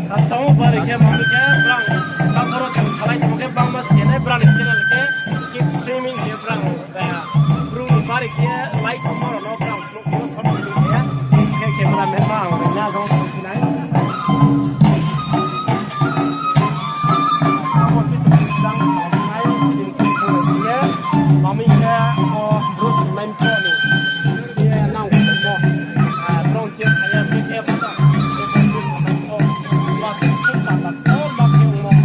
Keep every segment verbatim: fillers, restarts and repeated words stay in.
Khakchangmo bari khe mami khe brang, brang boro chung salai tongmo khe bangma si nai brang ni channel khe keep streaming khe brang, brung ni bari khe like tongmo rao no brang phnuh phnuh short video khe, khe camera man ma ang rina jang tongphi nai. Abo tui tui jang tongphi nai, mami khe o Bruce Main Pro ni khe nang tongmo, brong khe saya se khe bata, khe bata, bata, bata, bata, bata, bata,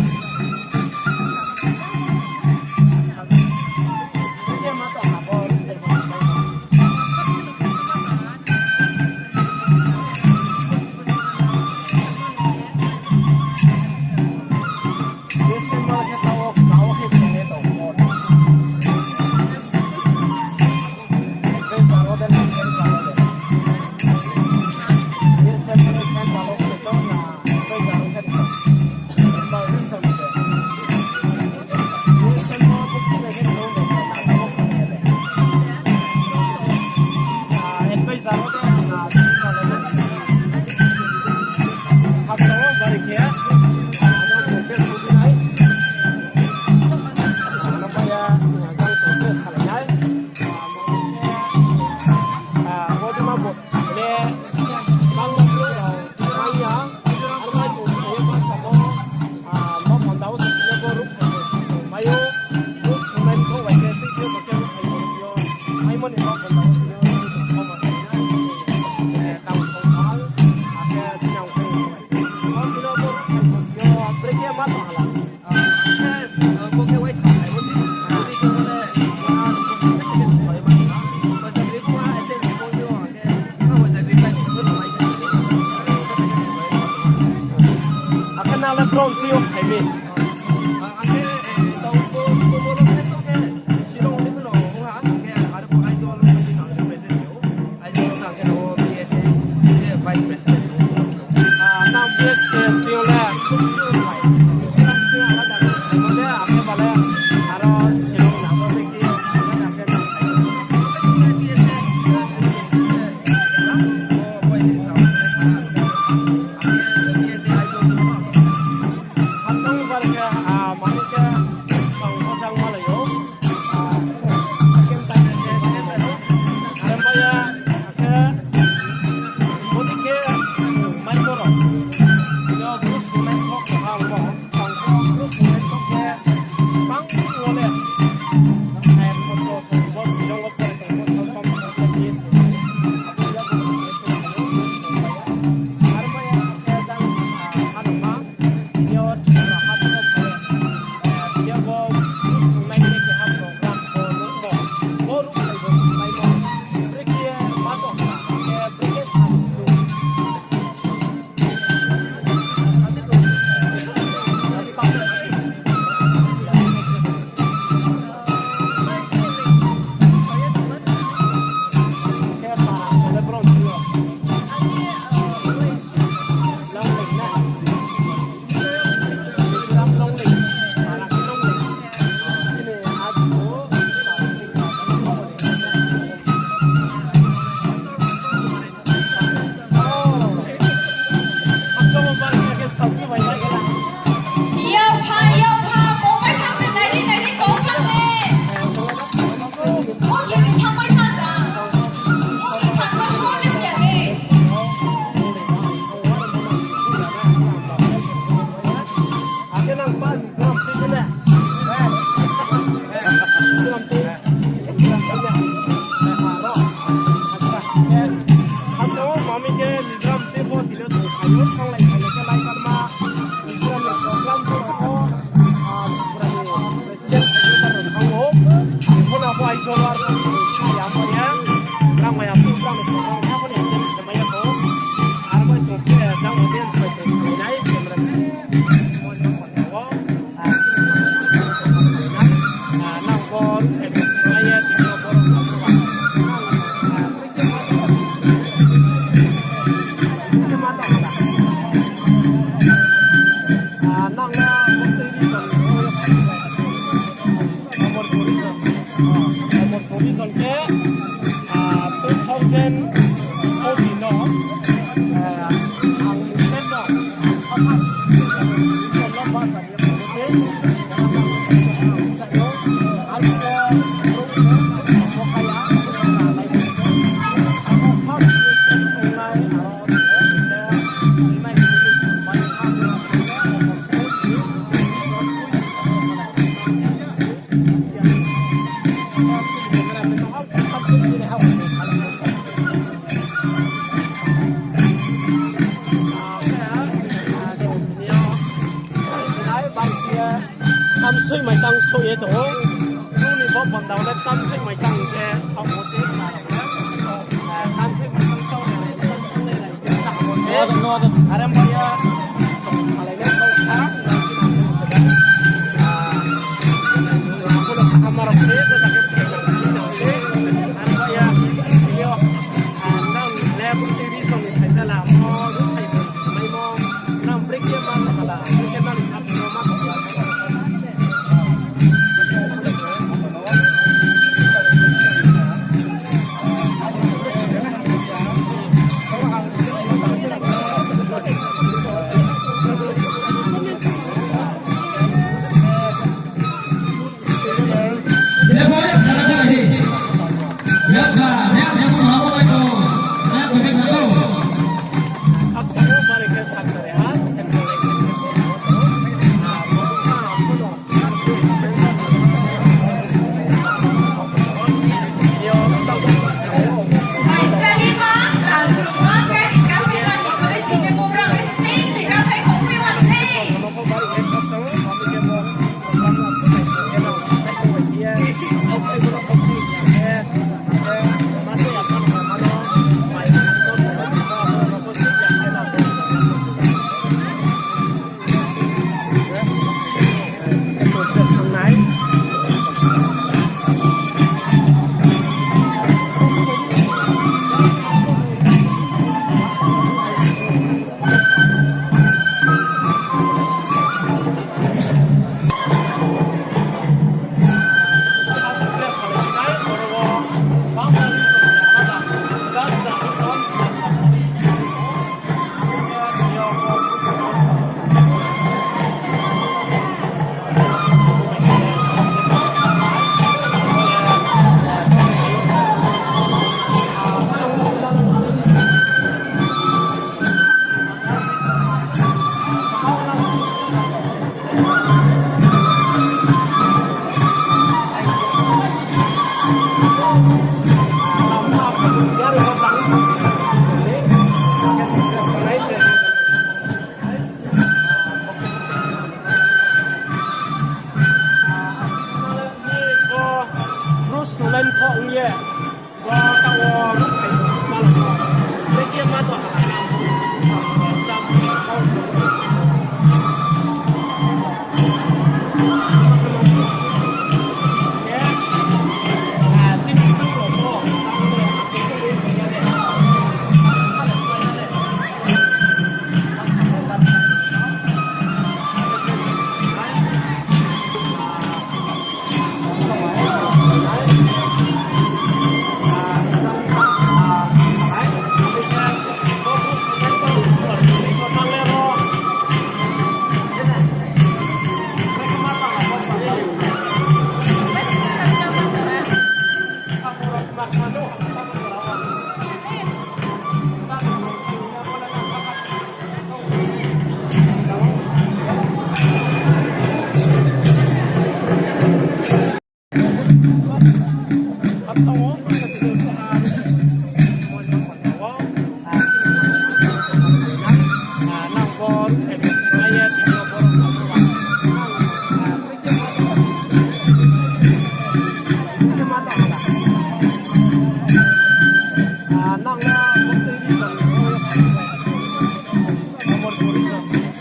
Akhe nang le brom chi yo phai mi? Nang B S K tui yo le, akhe bale, aro Shillong nang bo le ki, akhe nang Khakchang bar khe, ah, mani khe, ang mojang malai ou. Ah, khe ta khe, khe ta ou. Are ba ya, akhe, bodi khe, mai boro. Yo, bus Tamsoi mai tang soi ye tong ou. Nini bo panda le tamsoi mai tang se, tamsoi mai tang soi ye tong ou.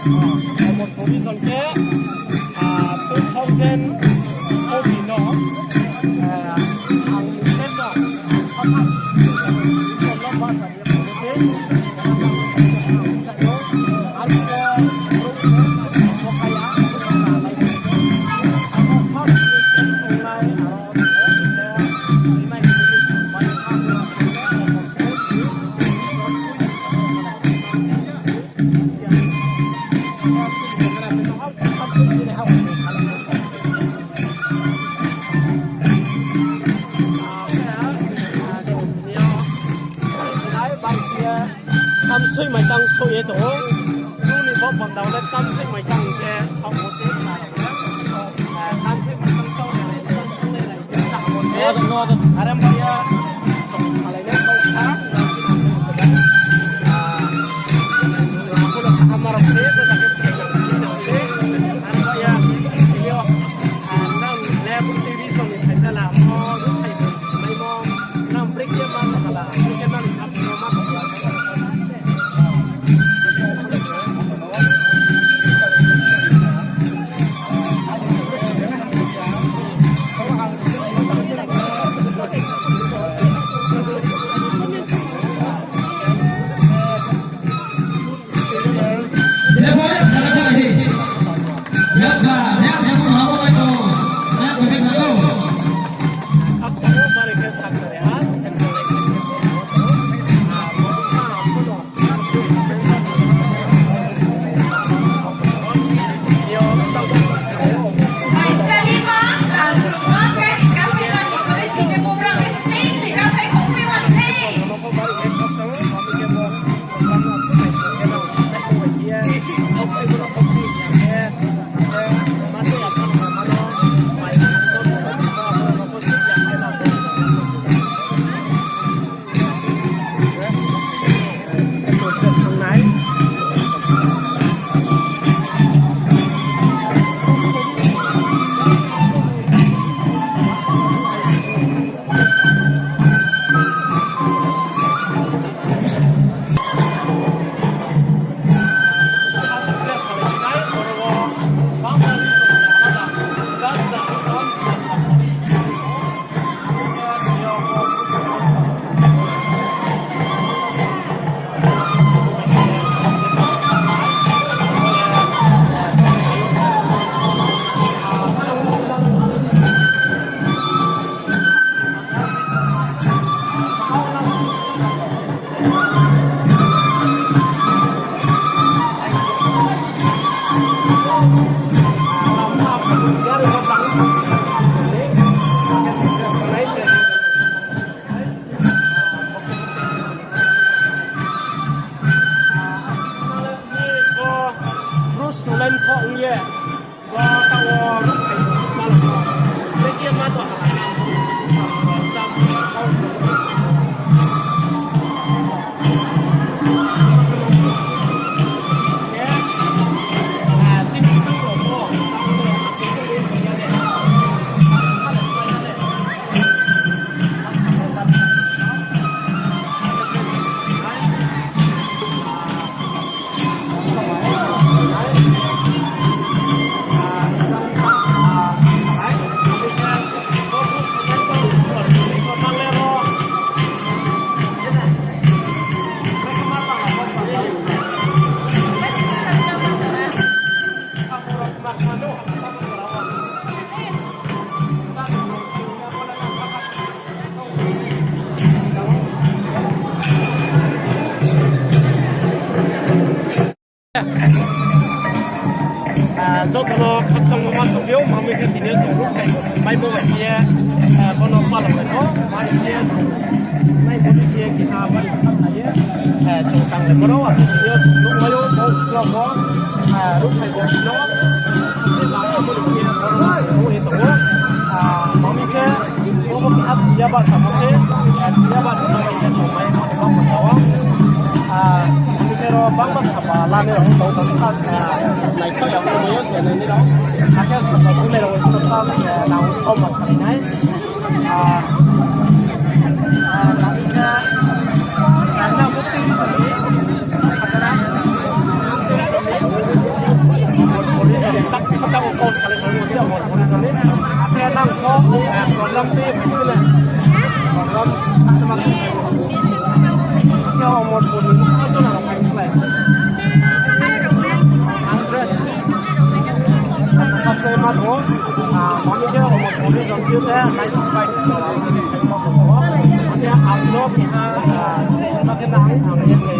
Amor Tourism khe, ah, two thousand fourteen no, ah, ang ni friend no, Tamsoi mai tang soi ye tong ou. Nung ni bo panda le tamsoi mai tang se, tamsoi mai tang soi ye. Ah, joto no khakchangmo ma song phi ou, mami khe tini yo chung ruhphai maimo bai khe ye, ah, bono palao lai no, mami khe ye chung nai bo khe ye keha bari kha nai ye, ah, chung tang lai mano, abo tini yo chung nuhmai ou, bo vlog wo, ah, ruhphai bo no, je bang abo ni khe ye bono ruh ye tong ou, ah, mami khe, bo bo keha tuya bahcha mo se, ah, tuya bahcha mo khe ye chung mai mano bo panda wo, ah, mami khe ro bangma sapa lani rao tong tong sa, ah, naithao ya tongmai ou, je nai ni rao. Akhe sapa tongnai rao no sa, ah, nang kau ma sa nai. Ah, ah, nang khe, ah, nang bo tui ni, ah, Tamo kau salai salai mo se Omorpur ni sani. Akhe nang ko, eh, program tei phai sini. Program, akhe nang ko. Akhe Omorpur ni sani nang phai khlai. Hundred. Sase ma tong. Ah, mami khe Omorpur ni jom chiu se, ninety five. Akhe ang no keha, ah, ma khe nang, ang khe,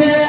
eh,